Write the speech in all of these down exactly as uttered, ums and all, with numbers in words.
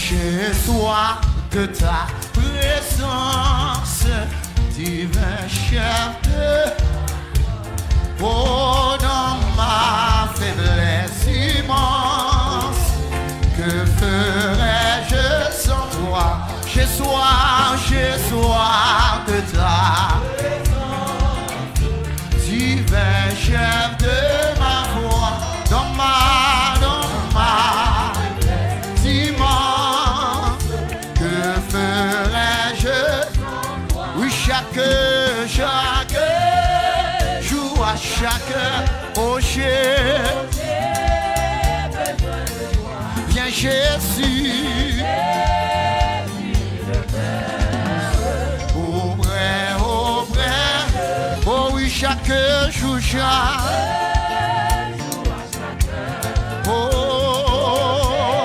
Je sois de ta présence, divin chef de Oh, dans ma faiblesse immense, que ferais-je sans toi? Je sois, je sois de ta divin chef de ma foi, dans ma, dans ma immense, que ferais-je? Oui, chaque, chaque jour, à chaque heure, oh Jésus, viens Jésus, auprès, auprès, oh oui, chaque jour, chaque Oh,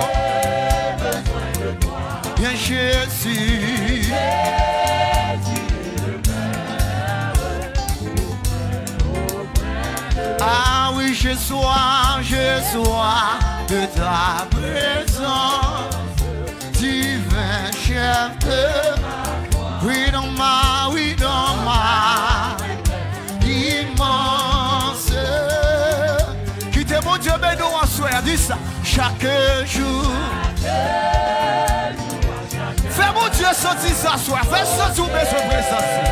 bien Jésus. Ah oui, je sois, je sois de ta présence, divin chef de. Oui, dans ma, oui, dans ma immense. Kite Bondye beni w aswè a, di sa. Chak jou. Fè Bondye santi sa aswè a. Fè l santi w bezwen prezans li.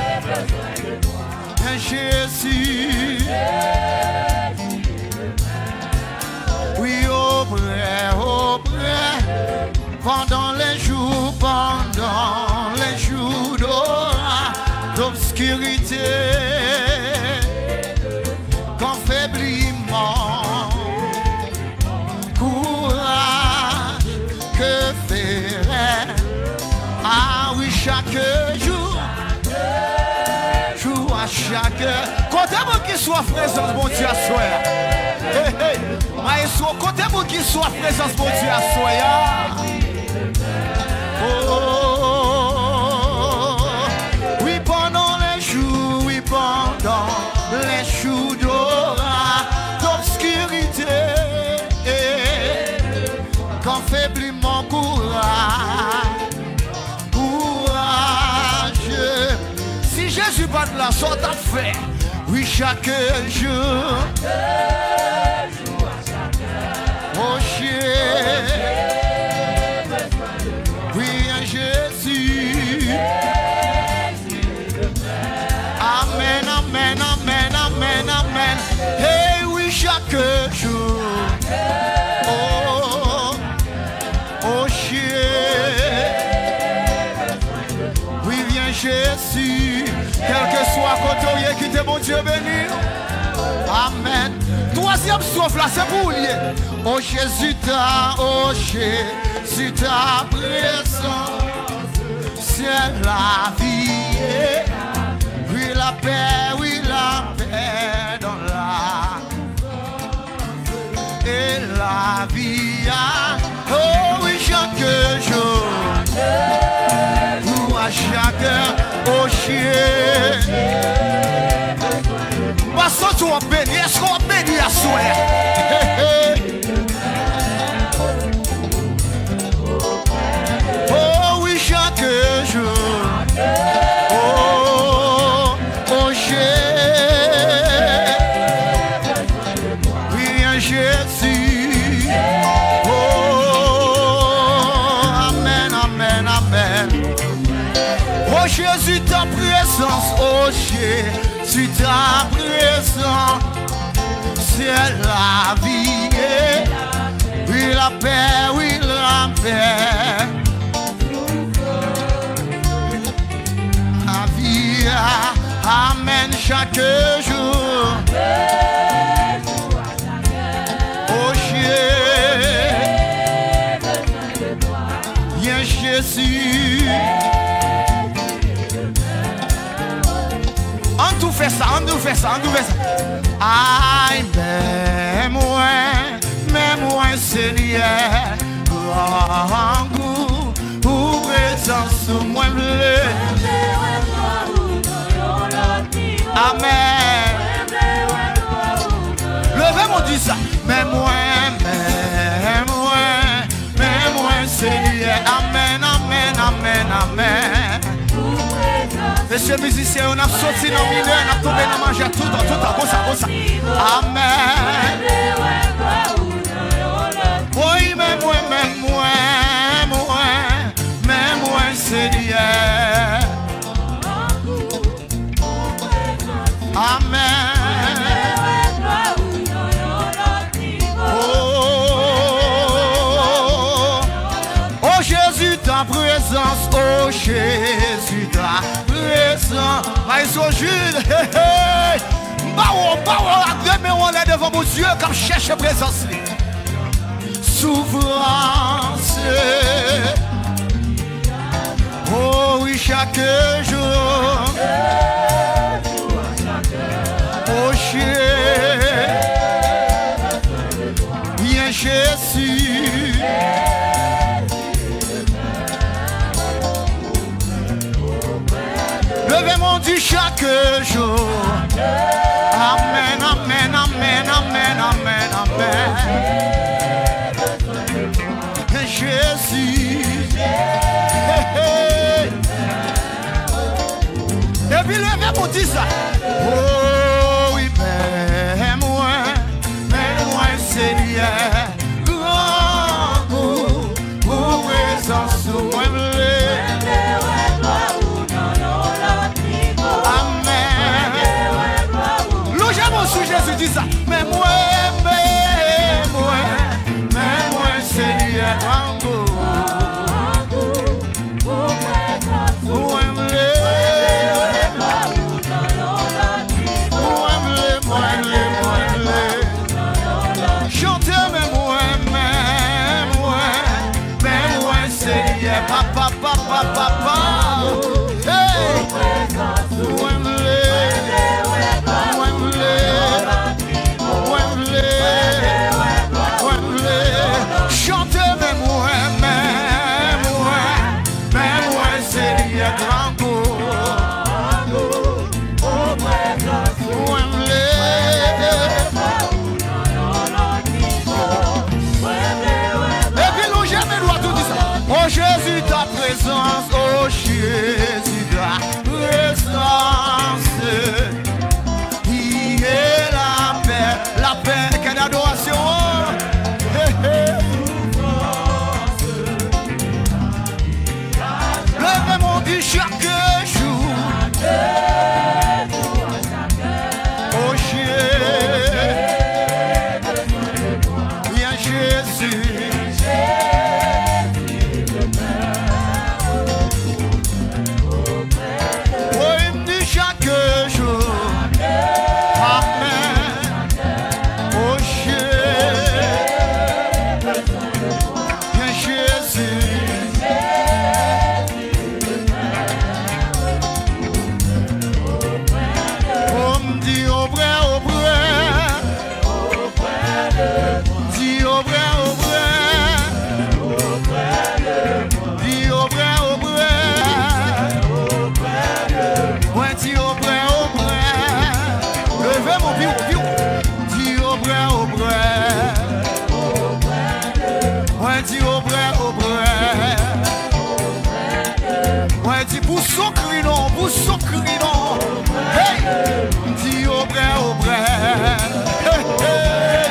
Jezi. Oui, auprès, auprès. Pendant les jours, pendant les jours d'ora-, d'obscurité, quand faiblit mon courage, que ferai-je? Ah oui, chaque jour, jour à chaque heure. Kote moun ki swaf prezans Bondye aswè a? Hey, hey. Maestro, kote moun ki swaf prezans Bondye aswè a? Oh, oui, pendant les jours, oui, pendant les jours d'ora-, d'obscurité, quand faiblit mon courage, courage. Si Jezi pa t la, sa w t ap fè? Oui, chaque jour. Oh, Jésus. Oui, Jésus. Amen, amen, amen, amen, amen. Hey, oui, chaque jour. Oh, oh, Jésus. Oui, viens, Jésus. Kèlkeswa kote w ye, kite Bondye beni w. Amen. Twazyèm swaf la, se pou ou l ye. Oh Jésus, ta, oh Jésus, ta présence, c'est la vie. Oui, la paix, oui, la paix dans la Et la vie a, oh oui, chaque jour, ou à chaque heure, oh Jésus. M pa santi w ap beni, èske w ap beni aswè a? Oh oui, chaque jour, oh, oh Jésus. Priye Jezi. Oh, amèn, amèn, amèn. Oh Jésus, ta présence, oh Jésus, ta présence, c'est la vie. Oui, la paix, oui, la paix. Lavi a, amèn, chak jou. Oh Jésus, bien Jésus. Ann tou fè sa, ann tou fè sa, ann tou fè sa. Ay, men mwen, men mwen, Senyè, pran gou. Ou prezans ou mwen vle. Amèn. Leve men w di sa. Men mwen, men mwen, men mwen, Senyè. Amèn. Mesye mizisyen yo, n ap soti nan minè, n ap tonbe nan majè toutan, toutan, konsa, konsa. Amèn. Woy, men mwen, men mwen, mwen, men mwen, Senyè. Amèn. Oh, oh, Jésus, ta présence, oh, Jésus, ta présence. Maestro Jules, hey, hey. M ba w, m ba w ak de men w anlè devan Bondye k ap chèche prezans li. Soufrans. Oh wi, chak jou. Oh, Jezi. Byen, Jezi. Leve men w, di chak jou. Amèn, amèn, amèn, amèn, amèn, amèn. Jezi. Hey, hey. Epi leve men w, di sa. Oh wi, men mwen, men mwen, Senyè. Grangou pou prezans ou, mwen vle. Amèn. Lonje men w sou Jezi, di sa. Men mwen, men mwen, men mwen, Senyè, grangou. Mwen vle. Mwen vle, mwen vle, mwen vle. Chante, men mwen, men mwen, men mwen, Senyè, papa, papa, papa. Hey! Mwen vle, mwen vle, mwen vle, mwen vle. Chante, men mwen, men mwen, men mwen, Senyè, grangou. Mwen vle. Epi lonje men dwat ou, di sa. Oh Jésus, ta présence, oh Jésus, ta présence. Ki ye lapè, lapè, kè adorasyon an. Hey, hey. Leve men w, di chak jou. Oh Jezi. Byen, Jezi. Woy, m di chak jou. Amèn. Oh Jezi. Byen, Jezi. Oh, m di oprè, oprè. Di oprè, oprè. Di oprè, oprè. Mwen di oprè, oprè. Leve men w pi wo, pi wo. Di oprè, oprè. Mwen di oprè, oprè. Mwen di pou sou kri non, pou sou kri non. Hey! M di oprè, oprè. Hey, hey!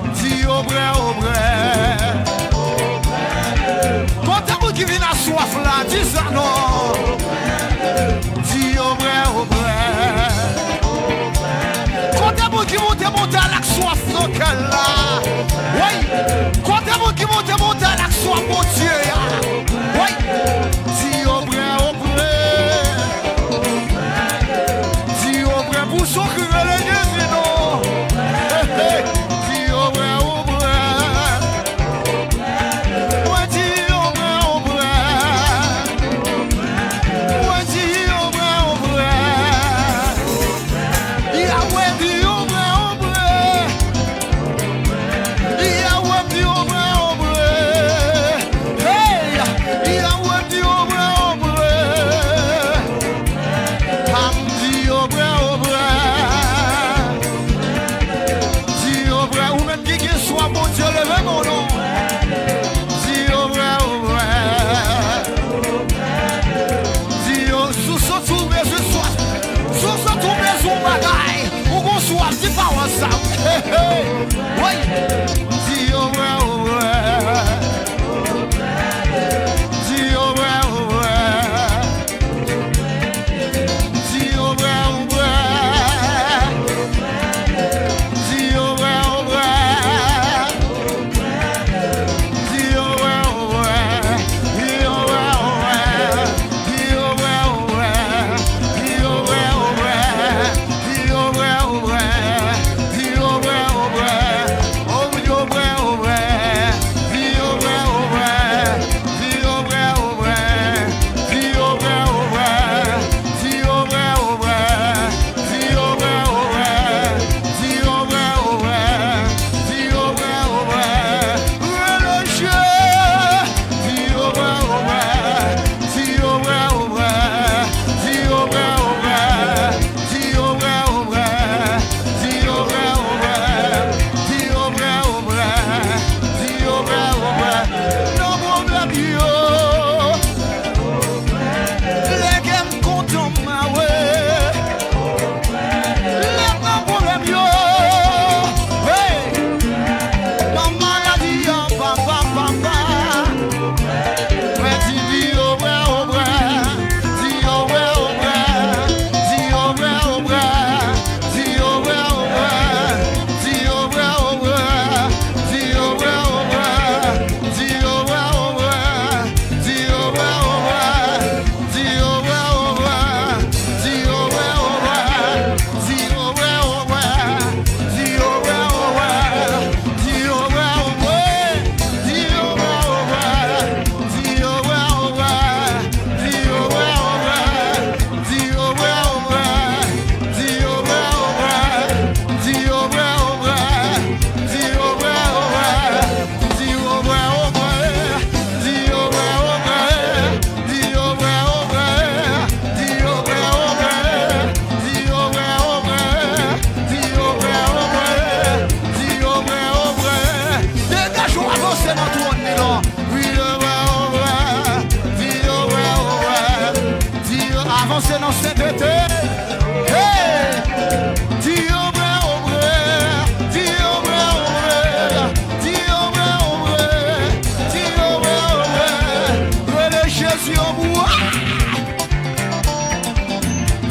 M di oprè, oprè. Kote moun ki vin ak swaf la, di sa non. M di oprè, oprè. Kote moun ki monte montay la ak swaf nan kè l la? Wi. Kote moun ki monte montay la ak swaf Bondye a? Wi. Di oprè, oprè.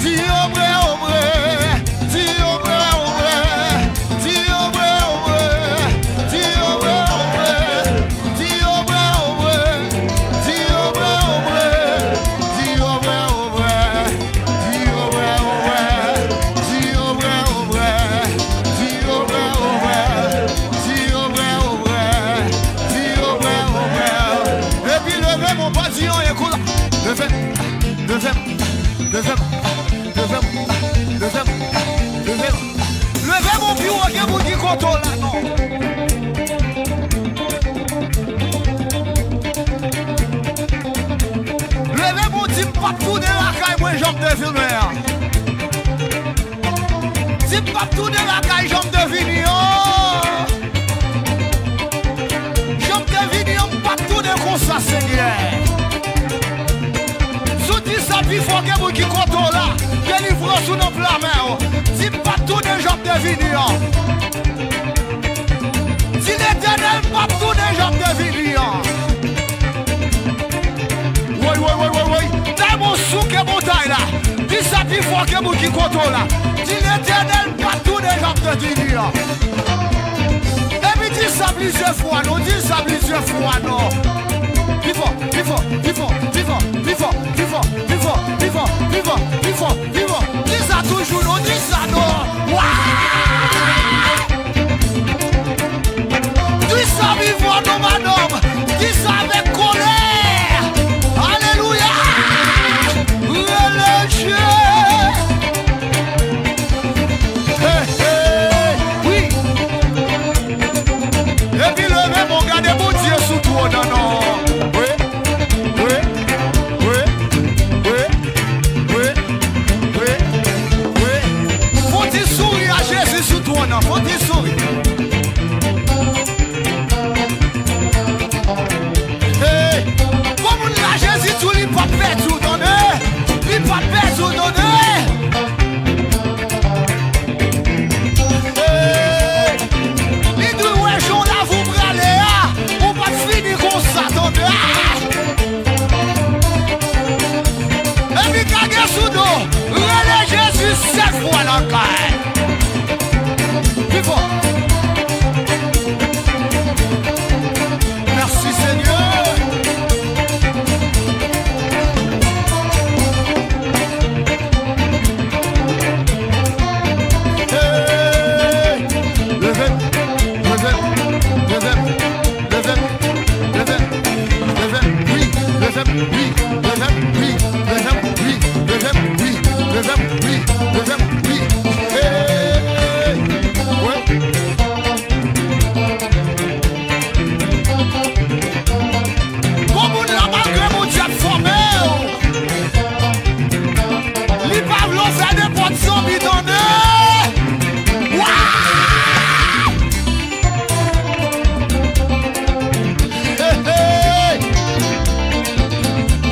Di yo vre, o vre. Di yo vre, o vre. Di yo vre, o vre. Di yo vre, o vre. Di yo vre, o vre. Di yo vre, o vre. Di yo vre, o vre. Di yo vre, o vre. Di yo vre, o vre. Di yo vre, o vre. Di yo vre, o vre. Di yo vre, o vre. Epi leve men w, pa di anyen, kounye a. Leve, leve, leve, leve, leve, leve. Leve men w pi wo ke moun ki kote w la, non. Leve men w, di, "M p ap tounen lakay mwen jan m te vini an." Di, "M p ap tounen lakay jan m te vini an. Jan m te vini an, m p ap tounen konsa, Senyè." Si w di sa pi fò ke moun ki kote w la, delivrans ou nan pla men w. Di, "M p ap tounen jan m te vini an." Di, "Letènèl, m p ap tounen jan m te vini an." Woy, woy, woy, woy, woy. Tèlman w souke montay la. Di sa pi fò ke moun ki kote w la. Di, "Letènèl, m p ap tounen jan m te vini an." Epi di sa plizyè fwa, non. Di sa plizyè fwa, non. Pi fò, pi fò, pi fò, pi fò, pi fò, pi fò, pi fò, pi fò, pi fò, pi fò, pi fò, pi fò. Di sa toujou, non. Di sa, non. Wa! Di sa vivan, non, madanm. Di sa avèk kolè. Alelouya. Rele Dye. Hey, hey, wi. Epi leve men w, gade Bondye sou twòn nan, non. Wi, wi, wi, wi, wi, wi, wi. Fon ti souri a Jezi sou twòn nan. Fon ti souri. Hey, gwo moun la, Jezi di w li p ap pèdi w, tande. Li p ap pèdi w, tande. Hey, li di w, wè jan w lavi w prale a, ou p ap fini konsa, tande. Ah! Epi kage sou do, rele Jezi sèt fwa nan kay. Pi fò. Mèsi, Senyè. Hey! Leve, leve, leve, leve, leve, leve, wi, leve, wi, leve, wi, leve, wi, leve, wi, leve, wi, leve, wi. Hey! Wi. Bon moun la, malgre Bondye ap fòme w, li pa vle w fè nenpòt zanmi, tande. Wa! Hey, hey!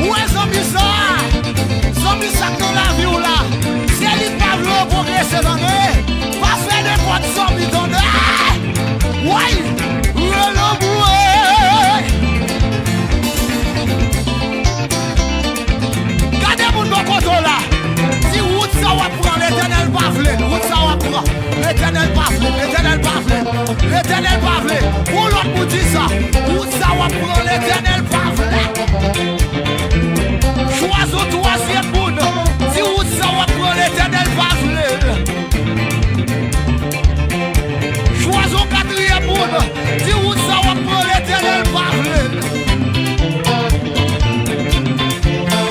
Ou wè zanmi sa? Zanmi sa k nan lavi w la, se li k pa vle w pwogrese, tande. Pa fè nenpòt zanmi, tande. Woy! Rele mwen! Gade moun bò kote w la. Di, wout sa w ap pran, Letènèl pa vle l. Wout sa w ap pran, Letènèl pa vle l. Letènèl pa vle l. Letènèl pa vle l. Yon lòt moun di sa. Wout sa w ap pran, Letènèl pa vle l. Chwazi yon twazyèm moun. Di, wout sa w ap pran, Letènèl pa vle l. Chwazi yon katriyèm moun. Di, wout sa w ap pran, Letènèl pa vle l.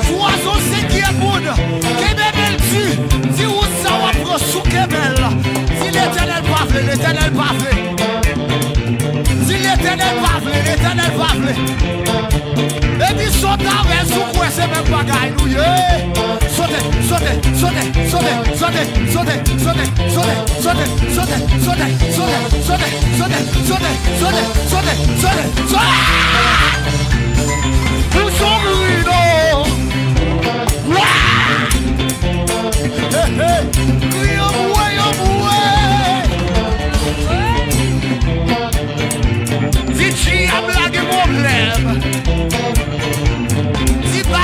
Chwazi yon senkyèm moun. Kenbe men l di. Di, wout sa w ap pran, souke men l. Di, Letènèl pa vle, Letènèl pa vle. Di, Letènèl pa vle, Letènèl pa vle. Epi sote avè l si w kwè se menm bagay nou ye. Sote, sote, sote. Ou sou gri non. Hey, hey. Kriye, anmwe, anmwe. Di dyab la gen pwoblèm. Di pa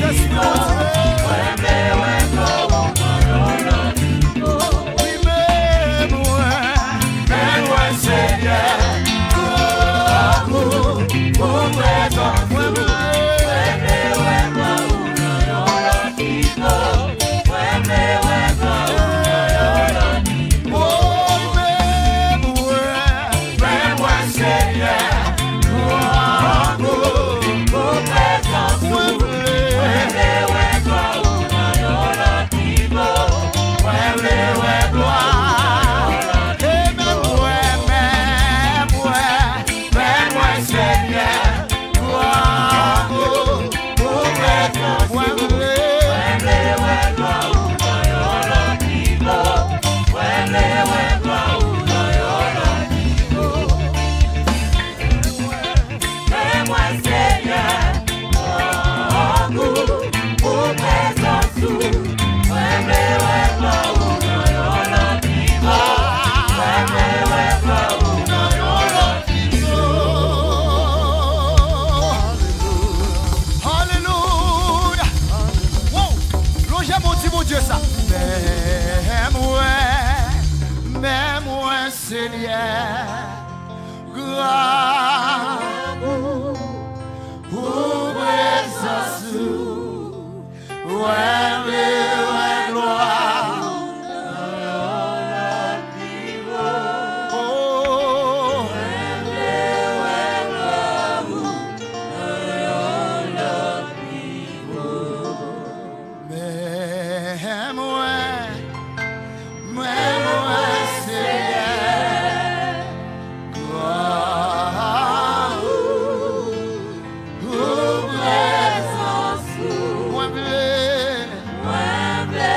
Lespri Bondye. Wi, men mwen, men mwen, Senyè, pou prezans ou. Mwen vle, mwen vle wè glwa ou nan yon lòt nivo. Mwen vle wè glwa ou nan yon lòt nivo. Fè mwen, Senyè, yon gou pou prezans ou. Mwen vle wè glwa ou nan yon lòt nivo. Mwen vle wè glwa ou nan yon lòt nivo. Alelouya. Wow. Lonje men w, di Bondye sa. Men mwen, men mwen, Senyè, grabou pou prezans ou. Mwen vle wè glwa ou nan yon lòt nivo. Oh. Mwen vle wè glwa ou nan yon lòt nivo. Men mwen, men mwen, Senyè, glwa ou, ou prezans ou. Mwen vle, mwen vle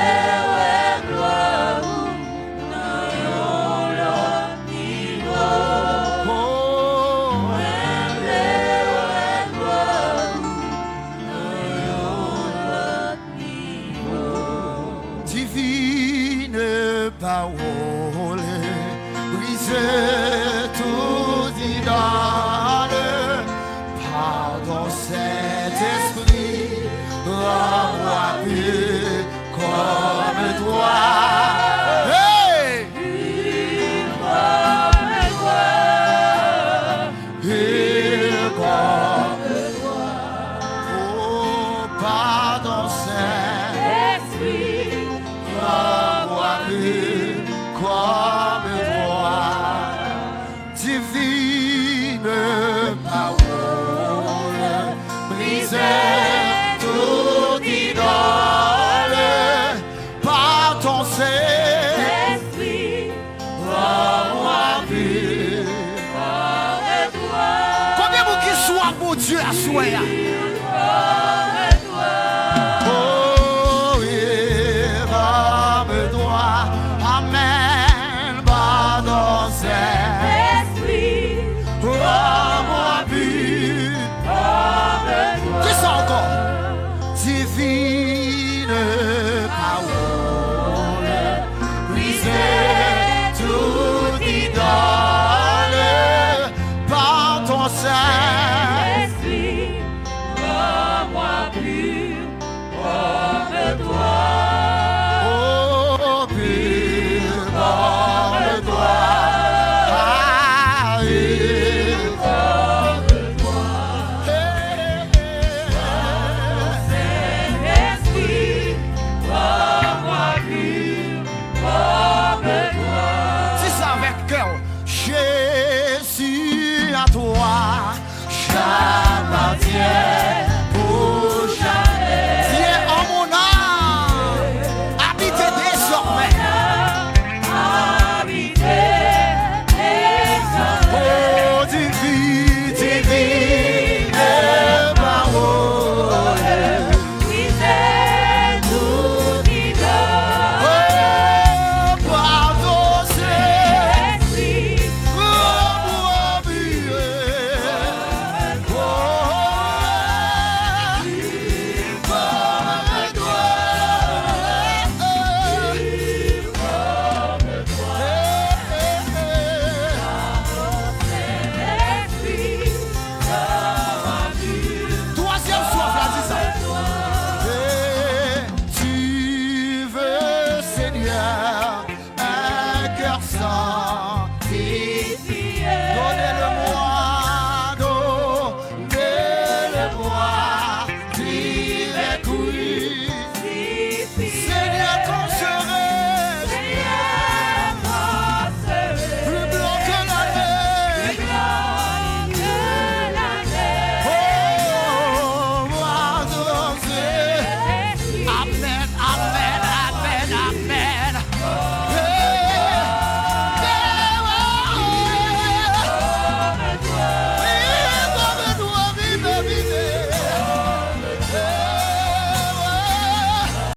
wè glwa ou nan yon lòt nivo. Oh. Mwen vle wè glwa ou nan yon lòt Divine parole, brise toute idole. Pardon, Saint-Esprit, rends-moi pur comme toi. Hey! Pur comme toi, pur comme toi. Oh, pardon,